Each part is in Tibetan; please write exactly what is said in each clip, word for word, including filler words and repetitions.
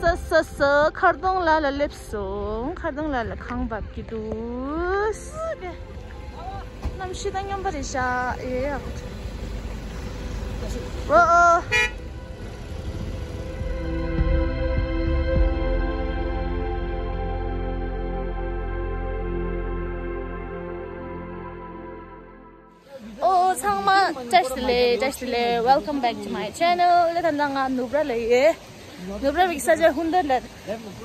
ས་ས་ས་མཁར་གདོང་ལ་ལ་སླེབས་སོང་། མཁར་གདོང་ལ་ལ་ཁང་བབས་ཀྱི་འདུག་ཟེར། གནམ་གཤིས་དང་སྙོམས་པ་རེད་ཤག་ཨེ་ཡག་པོ་འདུག་ཨོ་ཨོ། ཨོ་ཚང་མ་བཀྲ་ཤིས་བདེ་ལེགས། བཀྲ་ཤིས་བདེ་ལེགས། Welcome back to my channel. ད་ལྟ་ང་ནུབ་ར་ལ་ཡོད། ནུབ་ར་བའི་ས་ཆ་ཧུན་དར་ལ་ད་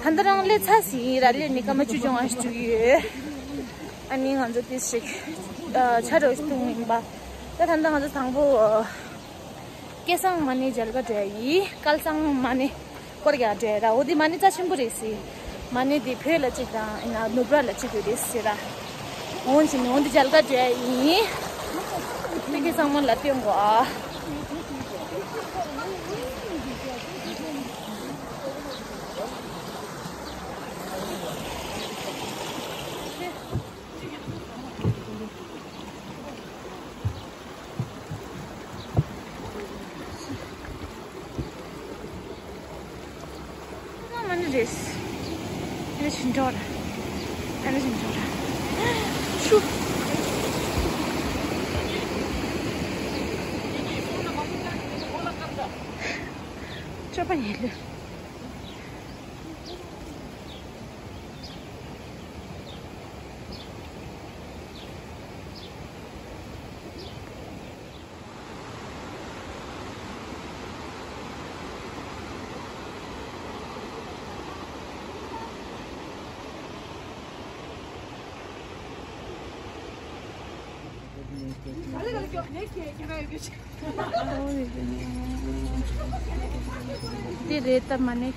ལྟ་རང་སླེབས་ཚར་ཟིན་ར། སླེབས་ནས་སྐར་མ་བཅུ་བཅོ་ལྔ་ཞིག་འགྲོ་གི་ཡོད། ཨ་ནི་ང་ཚོ་ཏིས་ཞིག་ཆ་རོགས་ཤིག་འཐུང་ཡིན་པ། ད་ད་ལྟ་ང་ཚོ་དང་པོ་སྐལ་བཟང་མ་ཎི་མཇལ་ག་འགྲོ་ཡ་ཡིན། སྐལ་བཟང་མ་ཎི་སྐོར་རྒྱག་འགྲོ་ཡ་ར། འོ་དེ་མ་ཎི་རྩ་ཆེན་པོ་རེད་ཟེར། མ་ཎི་དེ་བོད་ལ་གཅིག་དང་ཡིན་ན་ནུབ་ར་ལ་གཅིག་ཡོད་རེད་ཟེར་ར། འོང་ཕྱིན་འོང་དེ་མཇལ་ག་འགྲོ་ཡ་ཡིན། ཏི་ཀི་ཚང་མ་ལ་སྟོན་གོ་ཨ། མ་ཎི་རེད། ཨ་ནི་ཕྱིན་འགྲོ་ར། ཨ་ནི་ཕྱིན་འགྲོ་ར། ཤུ། སྤྱོད་པ་ཡིན་ལེ། འདི་རེད་ད་མ་ཎི།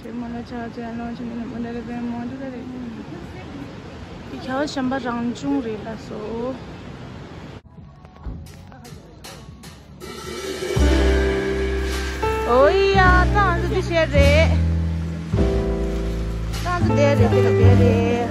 དེ་མོ་ལ་ཆ་ཅན་ལོ་ཆེན་མོ་འདི་རེད་པས་མོ་འདི་རེད། དེ་ཁྱེད་གཞན་པ་རང་བྱུང་རེད་ལ་སོ། ཨོ་ཡ། ད་ང་ཚོ་འདི་བྱས་རེད། ད་ང་ཚོ་བསྡད་རེད། འདི་ལ་བསྡད་རེད།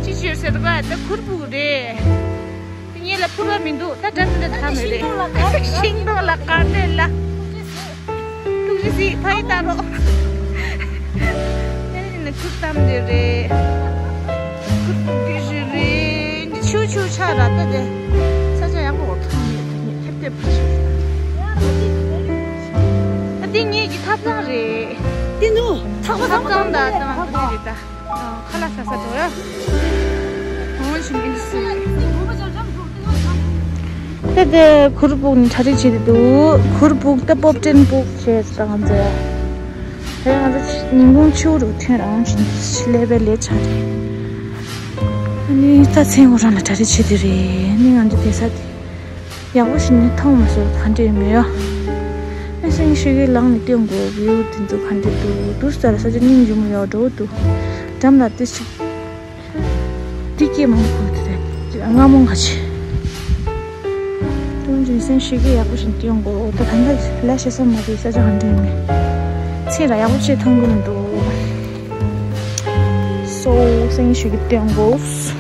ཅི་བྱོས་ཟེར་བ་ད་གུར་ཕུབ་རེད། དེ་ངེད་ལ་ཕུབ་པ་མི་འདུག་ད་འགྲམ་འདི་ཐ་མེད་རེད། ཤིང་སྡོང་ལ་གར་ནས་ལ། ཐུགས་རྗེ་གཟིགས་ཕ་ཡི་ལྟ་རོགས། ཨེ་ནི་ནི་གུར་གཏམ་འདི་རེད། གུར་ཕུབ་རྒྱུ་ཞིག་རེད། འདི་ཆུ་ཆུ་ཆགས་ར་ད་དེ། ས་ཆ་ཡག་པོ་འོ་ཐོན་ཡོད། ཁེབས་ཏེ་ཕུབ་ཞིག་ཨ་འདི་ངེད་ཀྱི་ཐབ་ཚང་རེད། འདི་ནུ་ཐབ་ཚང་ད་ད་འདི་རེད་ད། ཁ་ལག་ཟ་ས་འགྲོ་ཡ། འོང་ཞིག་མིན་སྲིད། དེ་དེ་གུར་ཕུབ་ནི་གྲ་སྒྲིག་བྱེད་དུ་འདུག་གུར་ཕུབ་ད་པོབ་ཏྲེན་ཕུབ་བྱས་ཙང་ཚེ། དེ་ང་ཚོ་ཉིན་གུང་ཕྱི་རུ་ཐོན་རང་བཞིན་ལས་པའི་ལས་ཆགས་རེད། ཨ་ནི་ད་མཚན་ཁོ་རང་ལ་གྲ་སྒྲིག་བྱེད་དུ་རེད། ནི་ང་ཚོ་བསྡད་ས་དེ། ཡག་པོ་ཞིག་ནི་མཐོང་མ་སོང་། ག་འདྲས་མེད་ཡ། ཨ་སེང་ཤོད་ཀྱི་ལངས་ནས་སྟོན་དགོས། བིའུ་འདི་ཚོ་ག་འདྲས་འདུག་འདུག་ཟེར་ས་ཆ་སྙིང་རྗེ་མོ་ཡག་འགྲོ་འདུག་འགྲམ་ལ་ཏི་ཞིག་འདི་སྐྱེས་མང་པོ་དེ་རྔ་མོང་ག་ཆེ། དུང་ཅིང་སེང་ཤོད་ཀྱི་ཡག་པོ་ཞིག་སྟོན་དགོས། འོ་ད་ད་ལྟ་ལས་བྱེད་ས་མ་རེད། ས་ཆ་ག་འདྲས་མེད། ཚེ་ལ་ཡག་པོ་བྱེད་ཐང་གི་མི་འདུག་སོ་སེང་ཤོད་ཀྱི་སྟོན་དགོས།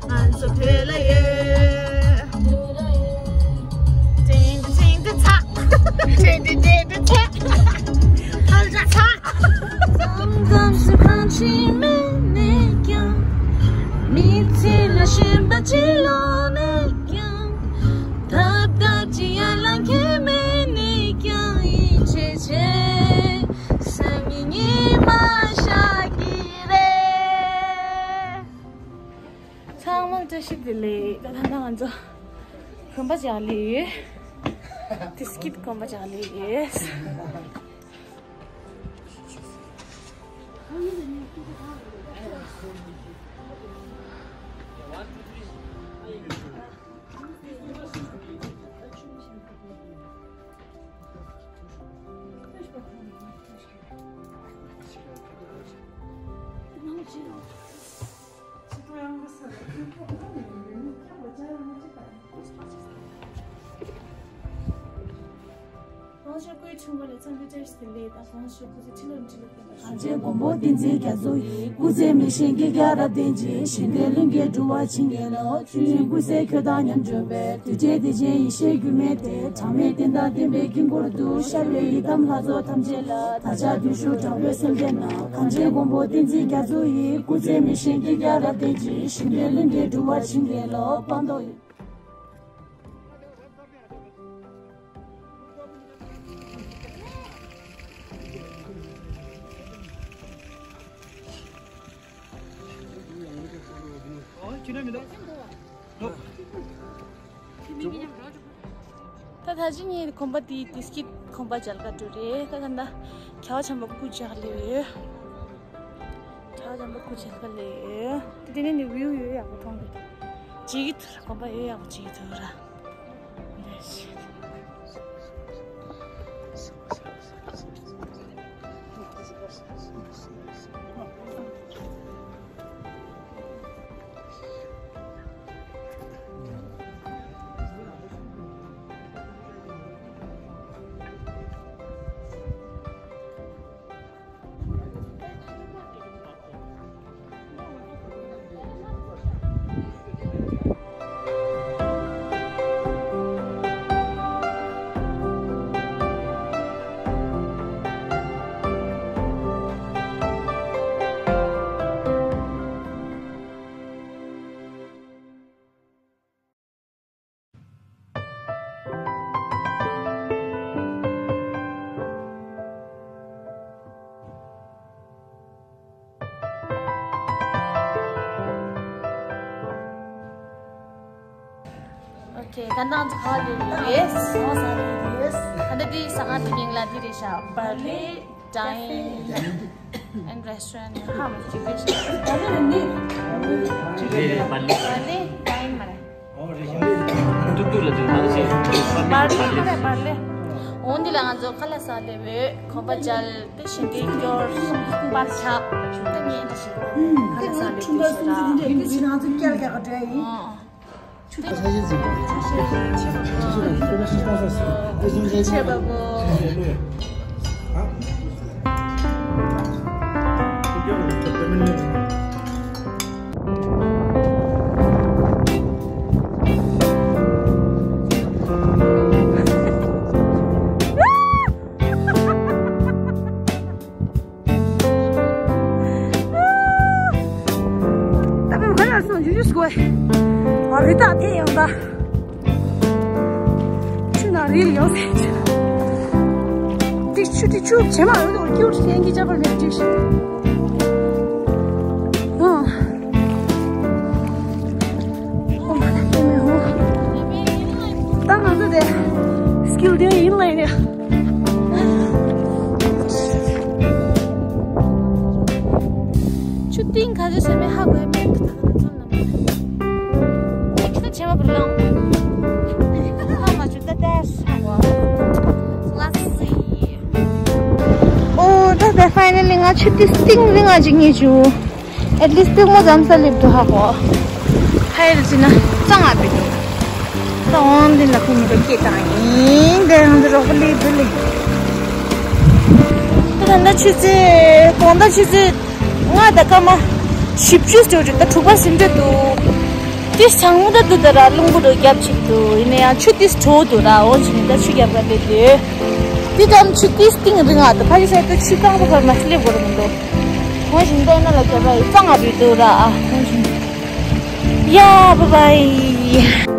ང་ཚོ་བོད་ལ་ཡོད། ཏིང་ཏིང་ཏིང་ཏིང་ཚ། ཏིང་ཏིང་ཏིང་ཏིང་ཚ། ཧལ་ཅ་ཚ། མཚམས་མཚམས་སུ་གང་ཅི་མེད་ནས་ཀྱང་། མི་ཚེ་ལ་ཞེན་པ་ཅི་ལོག་ནས་ཀྱང་། ཐབས་ཐབས་ཅི་ཡང་ལ་ཁེ་མེད་ནས་ཀྱང་། ཡིད་ཆེས་བྱེད། སེམས་ཉིད་མ་བཞག་གི་རེད། ཚང་མ་བཀྲ་ཤིས་བདེ་ལེགས། ད་ད་ང་ཚོ་གོམ་པ་རྒྱག་ལེ་ཡོད། དེ་སྐྱིད་གོམ་པ་རྒྱག་ལེ་ཡོད། གངས་ཅན་མགོན་པོ་བསྟན་འཛིན་རྒྱ་མཚོ་ཡི། སྐུ་ཚེ་མི་ཤིགས་ཀྱི་རྒྱལ་རབས་ལྡན་ཅིང་། ཞིང་དེར་ལྷུན་གྱིས་འགྲོ་བ་བྱིན་གྱིས་རློབས། ཆོས་དབྱིངས་ཀུན་གསལ་ཁྱོད་དང་མཉམ་སྒྲོན་པའི། དུས་འབྲས་བདེ་ཆེན་ཡེ་ཤེས་རྒྱུད་སྨིན་ཏེ། གྲངས་མེད་རྟེན་དང་བརྟེན་པའི་དཀྱིལ་འཁོར་དུ། ཤར་བའི་ཡི་དམ་ལྷ་ཚོགས་ཐམས་ཅད་ལ། བདག་ཅག་བརྟུལ་ཞུགས་དྲང་པོའི་སེམས་བསྐྱེད་ན། གངས་ཅན་མགོན་པོ་བསྟན་འཛིན་རྒྱ་མཚོ་ཡི། སྐུ་ཚེ་མི་ཤིགས་ཀྱི་རྒྱལ་རབས་ལྡན་ཅིང་། ཞིང་དེར་ལྷུན་གྱིས་འགྲོ་བ་བྱིན་གྱིས་རློབས། སྤངས་རྟོགས། ད་ད་ཅི་ནི་གོམ་པ་དེ་དེ་སྐྱིད་གོམ་པ་རྒྱག་ག་འགྲོ་རེད། ད་ད་ད་ཁ་བ་ཆེན་པོ་སྐུ་རྒྱག་ལེ་ཡོད། ཁ་བ་ཆེན་པོ་སྐུ་རྒྱག་ག་ལེ་ཡོད། དེ་དེ་ནས་ནི་བིའུ་ཡོད་ཡག་པོ་མཐོང་གི་འདུག་བྱེད་ཀྱི་འདུག་ར། གོམ་པ་ཡོད་ཡག་པོ་བྱེད་ཀྱི་འདུག་ར། འདི་ཞིག་ཨོ་ཁེ། ད་ནང་ཚོ་ཁ་བ་ལེ་ཡོད། ཨོ་ས་རེད། ད་ལྟ་འདི་ཟ་ཁང་འདི་མིང་ལ་འདི་རེད་ཤག Bali Dine and Restaurant ཧ་མ་ཅིག་རེད་ཤག Bali Dine མ་རེད། ཏུག་ཏུག་ལ་དུ་ནང་ཆེ། Bali མ་རེད། Bali། འོ་འདི་ལ་ང་ཚོ་ཁ་ལག་ཟ་ལེ་བས། གོམ་པ་རྒྱག་ད་ཞིང་ཁའི་སྐྱོར་པར་ཆགས་ད་ངས་འདི་ཞིག་ཁ་ལག་ཟ་ལེ་དུ་ཞིག་ལ། ང་ཚོ་སྐྱལ་རྒྱག་ག་འགྲོ་ཡིན། ཆེ་བ་པོ། ད་པའི་ཧ་ལ་སོང་ཇུ་ཇུ་སྒོས། ཨ་རི་ད་དེ་ཡང་ད། ཆུ་ན་རིལ་ཡོང་ཟེར་ཆུ། ཏི་ཆུ་ཏི་ཆུ་བྱེ་མ་ཡོད་དོ་ཀྱུ་ཤན་གྱི་ཅག་པར་མེད་ཏི་ཤུ། ཨ། ཨོ་མ་ན་ཏེ་མེ་ཧོ། ད་ང་ཚོ་དེ་སྐྱིལ་ལྡན་ཡིན་ལ་ཡིན་ཡ། ཆུ་ཏིང་ག་ཚོད་ཟེར་མེད་ཧ་གོ་ཡ་མེད། ད་ང་ཚོ་ན་མེད། ད་ཆེ་མ་བུ་ལོང་། ཧ་མ་ཆུ་ད་ད་ཧ་གོ། ལ་སི། ཨོ་ད་ད་ཕའི་ནལ་ལི་ང་ཆུ་ཏི་སྟིང་རི་ང་ཅིག་ཉེ་ཆུ། ཨེ་ལི་སི་ཏིང་མོ་ཙམ་ས་ལེབ་ཏུ་ཧ་གོ། ཧ་ཡ་ལི་ཅི་ན་གཙང་ང་པི་ཏུ། ད་འོང་འདི་ལ་ཁུ་མི་རོ་སྐྱེ་དང་ཡིན། དེ་ཡང་འདི་རོགས་ལི་བུ་ལི། ད་ད་ཆུ་ཚོད་དགོང་དག་ཆུ་ཚོད་ལྔ་དང་སྐར་མ་ ཞིབ་ཆུ་སྤྲོ་རེད། ད་དྲུག་པ་ཟིན་འདྲ་འདུག་དེ་ཚང་མ་ད་འདུག་ད་ར་རླུང་བུ་རུ་རྒྱབ་ཅིག་འདུག་ཡིན་ན་ཡང་ཆུ་དེ་དྲོ་འདུག་ར། འོ་ཅིག་ནི་ད་ཆུ་རྒྱབ་ར་དེ་དེ་དེ་ཙམ་ཆུ་དེ་སྟེང་རིང་ང་ད་ཕ་གི་ས་ད་ཆུ་གཙང་པོ་བར་མ་སླེབས་དགོས་ར་མི་འདུག་འོ་ཅིག་ནི་ད་ན་ལ་རྒྱབ་ར་ཡི་གཙང་ང་བི་འདུག་ར། ཨ་འོ་ཅིག་ནི་ཡ་བ་བའི།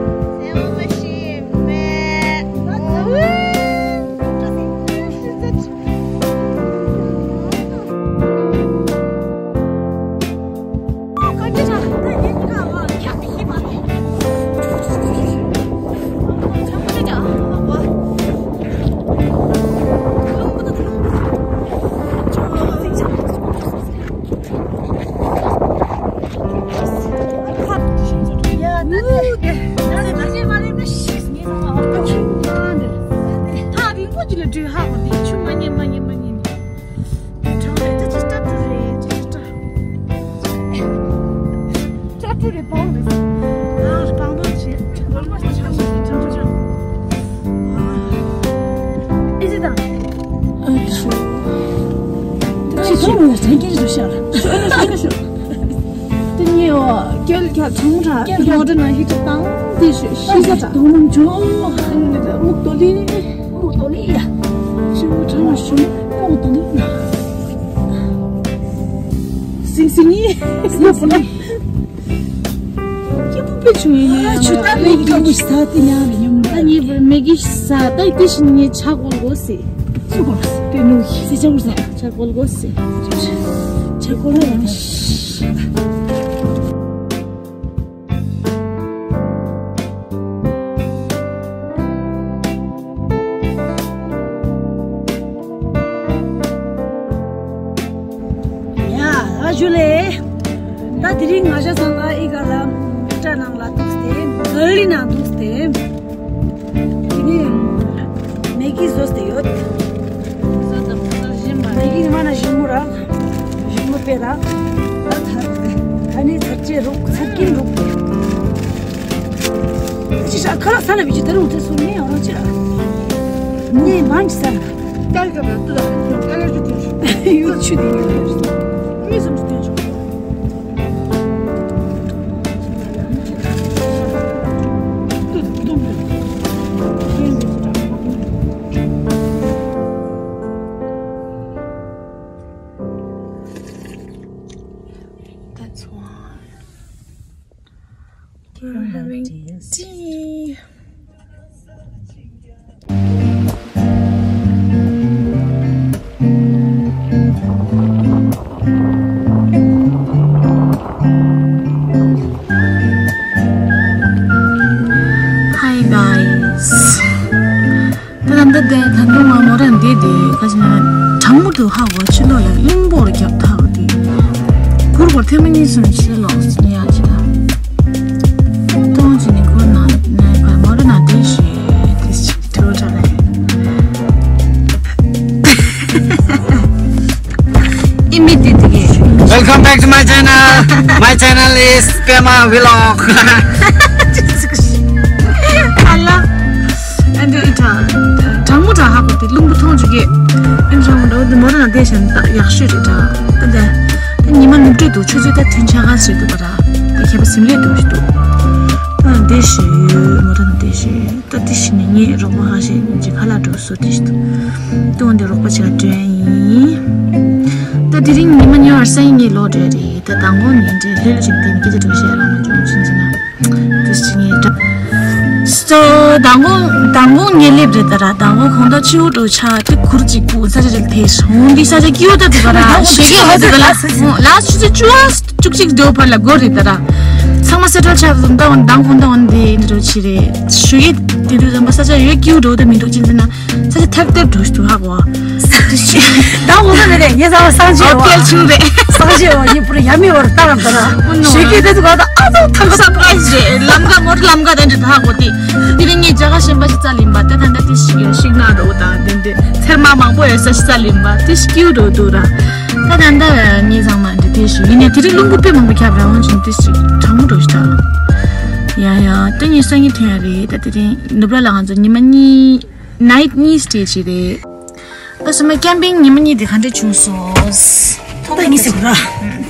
སིང་སིང་ཡིན། སྐྱིད་པོ་དཔེ་བྱུང་ཡིན། ཨ་ཆུ་ད་མེ་གི་ཀ་མུ་ས་དེ་ཉག་རེ་ཉུང་མ། ད་ངས་བར་མེ་གི་ས་ད་དེ་བཞིན་ངས་ཆ་གོལ་གོ་སི། སུ་གོ་སི་དེ་ནུ་སི་ཆ་གོལ་ས། ཆ་གོལ་གོ་སི། ཆ་གོལ་ལ་ཡང་ཤི། ཡ་ཨ་ཇུ་ལེ། ད་དེ་རིང་ང་ཞ་སང་ད་ཨི་ག་ལ་མི་ཏྲ་ནང་ལ་འདུག་སྟེ་ག་ལི་ནང་འདུག་སྟེ། དེ་ནི་མེ་གི་བཟོས་ཏེ་ཡོད། མེ་གི་མ་ན་ཞིམ་མོ་ར། ཞིམ་མོ་པེ་ར། ད་ད་ནི་ཚར་ཅེ་རུག་ཚར་གིན་རུག་ཅི་ཤ་ཁ་ལག་ས་ན་བི་ཅི་ད་རུང་དེ་སུ་ནི་ཨོ་ཅི་ར། ནི་མང་ཅི་ས་ན། ཏལ་ཀ་བ་ཏུ་ད་ཨ་ལ་ཅུ་ཏུ་ཡོད་ཆུ་དེ་ཡོད། མི་སུམ་ཅུ་ཏུ་ཆུ། That's why we're having tea. Hi guys. ད་ལམ་ད་དེ་ད་དུང་ང་མོ་རང་འདི་དེ་ཁ་ཅིག་ན་གྲང་མོ་འདུག་ཧ་གོ་ཕྱི་ལོགས་ལ་རླུང་པོར་རྒྱབ་ཐག་དེ་གུར་བར་ཐེངས་མ་གཉིས་སོང་ཕྱི་ལོགས་སུ་ཉལ་ཅི་ད་གཏོང་ཅི་ནི་གུར་ན་ནས་བར་མོ་རང་ན་དེ་ཞེས་དེ་ཞིག་དེ་རུ་དྲག་ལས། ཨི་མི་དེ་དེ་གས། Welcome back to my channel. My channel is Pema Vlog. ཨ་ལ། ཨ་འདི་ཨི་ད། གྲང་མོ་གྲང་ཧ་གོ་དེ་རླུང་བུ་ཐོང་ཅིག་གས། ཨ་འདི་གྲང་མོ་འདྲ་བོ་དེ་མོ་རང་དེ་བཞིན་ད་ཡག་ཤོས་རེད་ད། ད་དེ། ད་ཉི་མ་ནུབ་འགྲོ་འདུག་ཆུ་ཚོད་ད་ཐུན་ཆ་ག་ཟེར་འདུག་པ་ད། ད་ཁྱད་པར་ཟིམ་ལས་འདུག་ཞིག་འདུག་ད་དེ་ཞིག་མོ་རང་དེ་ཞིག་ད་དེ་ཞིག་ནས་ངས་རོགས་པ་ཧ་ཤེས་ཅིག་ཁ་ལག་འགྲོ་སོ་དེ་ཞིག་འདུག་ཏུང་དེ་རོགས་པ་ཅིག་ལ་སྤྲོད་ཡིན། ད་དེ་རིང་ཉི་མ་ཉི་བར་སང་ཉིན་ལོག་འགྲོ་རེད། ད་མདང་དགོང་ཉིན་འདྲའི་ལྷོད་ལྷོད་ཅིག་དེ་ནི་སྐད་ཆ་འགྲོ་བཤད་རང་མ་བྱུང་ཕྱིན་ཅི་ན། དེ་ཞིག་ངས་འདྲ། སོ་མདང་དགོང་མདང་དགོང་ངའི་སླེབས་རེད་ད་ར། མདང་དགོང་གང་ལྟར་ཕྱི་དྲོ་ཆ་དེ་གུར་གཅིག་པུ་ས་ཆ་ཅིག་ལ་དེ་ཧོང་དེ་ས་ཆ་སྐྱིད་པོ་ད་དེ་ག་ར་ཞེ་གི་ཧ་དེ་ག་ལ་ལ་ཆུ་ཚོད་བཅུ་བཅུ་གཅིག་དེའོ་བར་ལ་སྒོ་རེད་ད་ར། ཚང་མ་སེ་ཊལ་ཆགས་སོང་ད་འོན་མདང་དགོང་ད་འོན་དེ་འདྲ་ཆི་རེད་ཞུ་གི། དེ་དུས་ཙམ་པ་ས་ཆ་ཡོད་སྐྱིད་པོ་འགྲོ་དེ་མི་འདུག་ཅི་འདི་ན། ས་ཆ་ཐབ་ཐབ་འགྲོ་ཞིག་འདུག་ཧ་གོ། ད་འོ་ན་མེད་རེད་ངས་ཟ་བ་སང་ཆེ་བ། ཨོ་ཐལ་ཆུང་རེད། སང་ཆེ་བ་ཡིན་པུར་ཡ་མི་བར་ལྟ་ར་ལྟ་ར། ཞེ་གི་དེ་ཚོ་ག་ད་ཨ་ཙོ་ཐང་ས་པ་ཞེ་ལམ་ཀ་མོར་ལམ་ཀ་དེ་འདྲ་ཧ་གོ་དེ། དེ་རིང་ངས་རྒྱ་གར་གཞན་པ་ཞིག་རྩ་ལིན་པ་དེ་ད་ད་དེ་ཞིག་ཡོད་ཤིག་ན་རོ་ད་དེ་འདྲ་ཚེར་མ་མང་པོ་ཡོད་ས་ཞིག་རྩ་ལིན་པ་དེ་ཞིག་སྐྱིད་པོ་འགྲོ་འདུག་ར། ད་ད་ད་ངས་ཚང་མ་འདྲ་དེ་ཞིག་ཡིན་ནས་དེ་རིང་རླུང་བུ་དཔེ་མང་པོ་ཁྱབ་ར་འོང་ཅིང་དེ་ཞིག་གྲང་མོ་འགྲོ་ཞིག་ད། ཡ་ཡ་ད་ངས་སང་ཉིན་ཐོན་ཡ་རེད། ད་དེ་རིང་ནུབ་ར་ལ་ང་ཚོ་ཉི་མ་གཉིས། ནའིཊ་གཉིས་སི་ཊེ་བྱས་རེད། ཨ་སུ་མ་ཀེམ་པིང་ཉི་མ་གཉིས་དེ་ག་འདྲ་བྱུང་སོང་། ད་ངས་ཟེར་གོ་ར།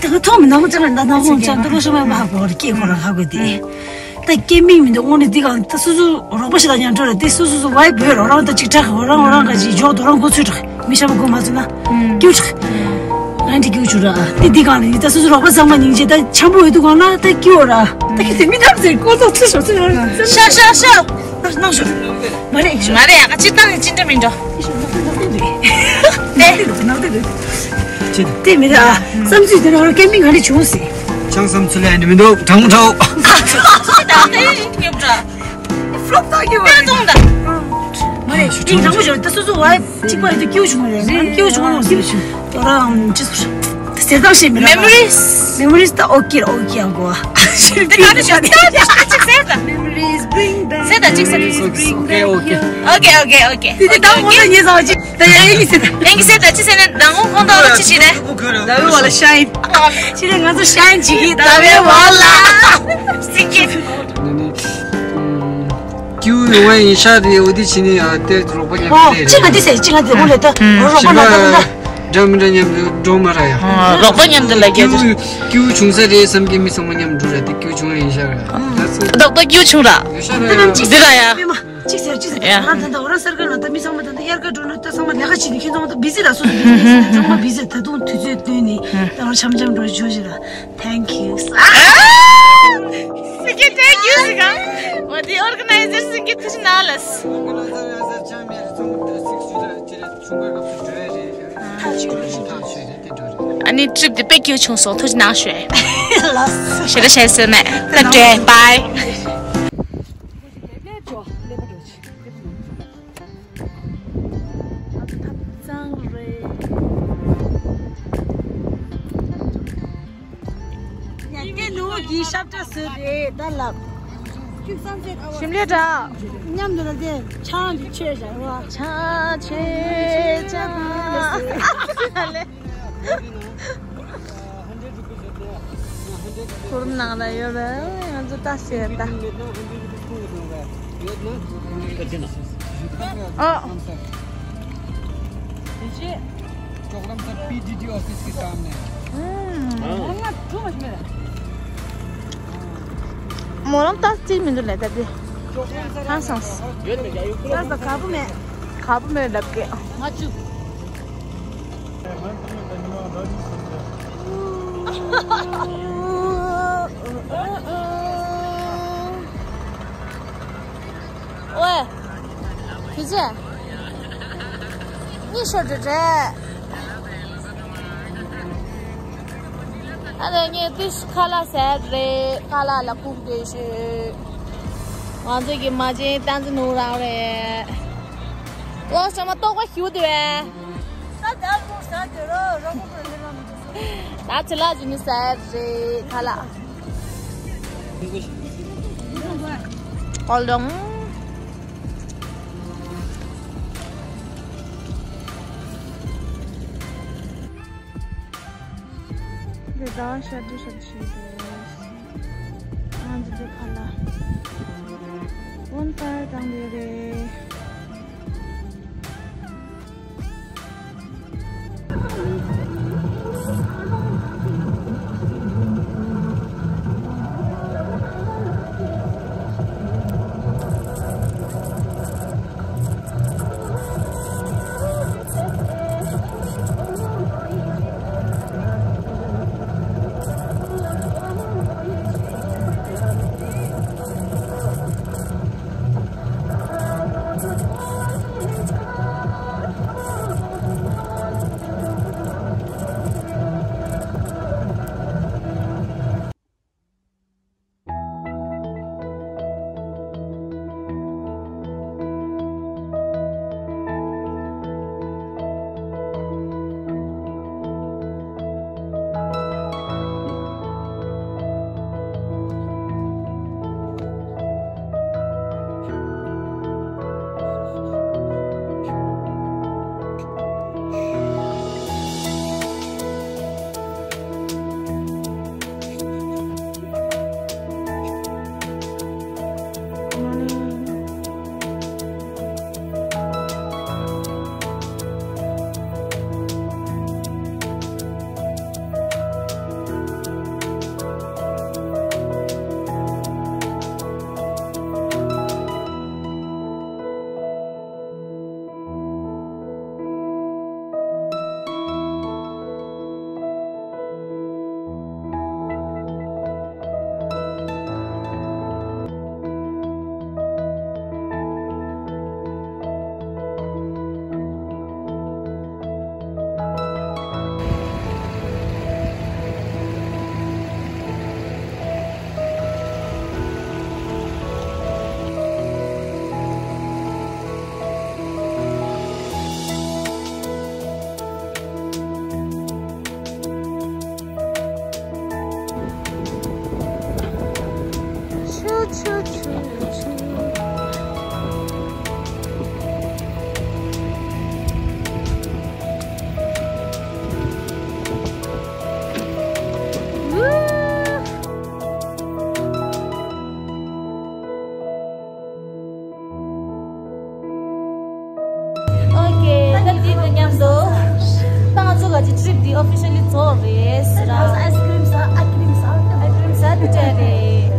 ད་ཐོག་མི་ནག་མོ་ཅག་ལ་ད་ནག་མོ་ཅག་འདི་རོ་ཤ་མ་མ་ཧ་གོ་ར་སྐྱེས་གོ་ར་ཧ་གོ་དེ། ད་སྐྱེ་མིང་མི་འདུག་དངོས་གནས་འདི་གང་ད་སོ་སོ་རོགས་པ་ཞིག་དང་མཉམ་འགྲོ་ར་དེ་སོ་སོ་སོ་བའི་བོད་རོགས་རང་ད་ཅིག་དྲག་རོགས་རང་རང་ག་ཅིག་འཇོག་དོ་རང་མགོ་ཚོས་དྲག་མི་ཤ་མ་གོ་མ་ཚོ་ན་སྐྱུ་དྲག་ང་འདི་སྐྱུ་བྱུང་ར་དེ་འདི་གང་ལ་ཡིན་ད་སོ་སོ་རོགས་པ་ཚང་མ་སྙིང་རྗེ་ད་འཆམ་པོ་ཡོད་དུ་གང་ན་ད་སྐྱུ་ར་ད་ཁྱེད་ཚོས་མི་ཐག་ཟེར་ཀོ་ཚོགས་ཚུལ་ཤོག་ཚུལ་ཤོག་ཤོག་ཤོག་ནང་ཤོག་མ་རེད་ཤོག་མ་རེད་ཡ་ཅི་ཏང་ཅི་འདྲ་མི་འགྲོ། ནག་དེ་རེད། ནག་དེ་རེད། ཅི་དེ་མི་ར། བསམ་ཚུལ་དེ་ར་ཀེམ་པིང་ག་རེ་བྱུང་ཟེར། ཆང་བསམ་ཚུལ་ལ་ཡ་འདི་མི་འདུག་དྲང་མོ་འདྲ། ནག་དེ་རེད། ཉོབ་འདྲ། ཕློབ་ཏོག་གི་བ་རེད། མ་རེད་ཅིག་དྲང་མོ་ཞོར་ད་སོ་སོ་བ་གཅིག་པ་ཡོད་དུ་སྐྱིའུ་བྱུང་རེད། སྐྱིའུ་བྱུང་ལོ་ཟེར་ཞུ། དོ་ར་ཅི་སོ་ཟེར་དང་ཤེས་མི་ར། མེ་མོ་རིས། མེ་མོ་རིས་ད་ཨོ་ཀེ་ཨོ་ཀེ་ཨ་གོ། དེ་ག་རེ་ཞོ་དེ་ད་ཅིག་ཟེར་ད། Memories bring back. ཟེར་ད་ཅིག་ཟེར། Memories bring back. Okay, okay. ཨོ་ཀེ་ཨོ་ཀེ་ཨོ་ཀེ། དེ་དེ་ད་ངོ་ལ་ཉེ་ཟ་བ་ཅིག་ད་ཡ་ཡིན་ཟེར་ད། ཡིན་ཟེར་ད་ཅི་ཟེར་ན་ད་ངོ་ཁོང་ཏོ་ཅི་ཞིག་རེད། ཟླ་བའི་འོག་ལ་ཤ་ཡིན། ཕྱི་ནས་ང་ཚོ་ཤ་ཡིན་ཅིག་གིས་ཟླ་བའི་འོག་ལ། སྲིད་ཀྱི། ནི་ནི། ཀྱུ་ཡོང་བ་ཡིན་ཤག་རེད། འོ་དེ་ཕྱི་ནས་ཡང་དེ་རོགས་པ་མཉམ་ཨོ་དུ་ཅི་ང་དེ་ཟེར་ཅི་ང་དེ་འོ་ལས་ད་རོགས་པ་ན་ད་ད། འདྲ་མི་འདྲ་མཉམ་དུ་འགྲོ་མ་ར་ཡ། ཨོ་རོགས་པ་མཉམ་དུ་ལ་རྒྱ་དུ། ཀྱུ་ཀྱུ་བྱུང་ས་རེད་བསམ་གྱི་མི་ཚང་མ་མཉམ་འགྲོ་ར་དེ་ཀྱུ་བྱུང་ཡིན་ཤག་ར། ད་ཚོ་རྡོག་རྡོག་ཀྱུ་བྱུང་ར། ཡོད་ཤག་ར་ཡ། འདི་ར་ཡ། ཅིག་ཟེར་ཅིག་ཟེར་ཡ། ང་ད་ད་འོ་ར་སར་ཀ་ན་ད་མི་ཚང་མ་ད་ད་དབྱར་ཁ་འགྲོ་ན་ད་ཚང་མ་ལས་ཀ་བྱེད་ནི་ཁྱེད་ཚང་མ་ད་བི་ཟི་ར་སོ་སོ་བི་ཟི་ཚང་མ་བི་ཟི་ད་དུང་དུས་ཚོད་བཏོན་ནི་ད་འོ་ར་འཆམ་འཆམ་འགྲོ་བྱོས་ཤིག་ར། Thank you. Thank you ཟེར་ག་འོ་དེ་organizer ཟེར་གི་ཐུགས་རྗེ་གནང་ལགས། ཨ་ནི་trip དེ་དཔེ་སྐྱིད་བྱུང་སོང་། ཐུགས་རྗེ་གནང་ཞུ། ལགས། ཞེ་དྲག་བྱས་ཟེར་ནས་ད་འདྲ་bye། ང་ཚོ་ཐབ་ཚང་རེད། ཡ་གེ་ནུ་གི་ཤབ་ཏྲ་སུ་རེད་ད་ལབ། ཞིམ་ལས་འདྲ། མཉམ་དུ་ལ་དེ་ཆང་གི་ཆོས་བཞག་བ། ཆང་ཆོས་ཆང་། ཁུར་ནང་ལ་ཡོད་པས་ང་ཚོ་ལྟ་ཤེས་ད། ཨོ། चोकलाम sir PDD office के सामने। मोरम तास ती मिंदु ले तबे। हाँ सांस। तास का काबू में। काबू में लग के। ཨོའེ། ཁྱེད་ཚོ། གཉིད་ཤོར་འགྲོ་རེད། ཨ་ནི་ངས་ཏིས་ཁ་ལག་ཟས་རེད། ཁ་ལག་ལ་ཁུག་དེ་ཤོད། ང་ཚོ་གི་མ་བྱན་ཏན་ཙི་ནུ་རང་རེད། ལོ་ཤ་མ་ཏོག་པ་ཞུ་དེ་བས། ད་ཚི་ལ་ཅི་ནི་ཟས་རེད་ཁ་ལག་ཨོ་ལོང་། འདི་ཟླ་བ་ཤར་དུས་ཤར་ཞིག་རེད། ང་ཚོ་འདི་ཁ་ལག་ཝོན་ཏར་དང་འདི་རེད། ཨོ་ཀེ། ད་འདི་དང་མཉམ་དུ་ད་ང་ཚོ་ག་ཅིག་ཊི་རིབ་འདི་ཨོ་ཕི་ཤལ་ལི་རྫོགས་རེད་ཟེར། ཨའི་སི་ཀི་རིམ་ཟ། ཨའི་སི་ཀི་རིམ་ཟ། ཨའི་སི་ཀི་རིམ་ཟ་འདི་བྱས་རེད།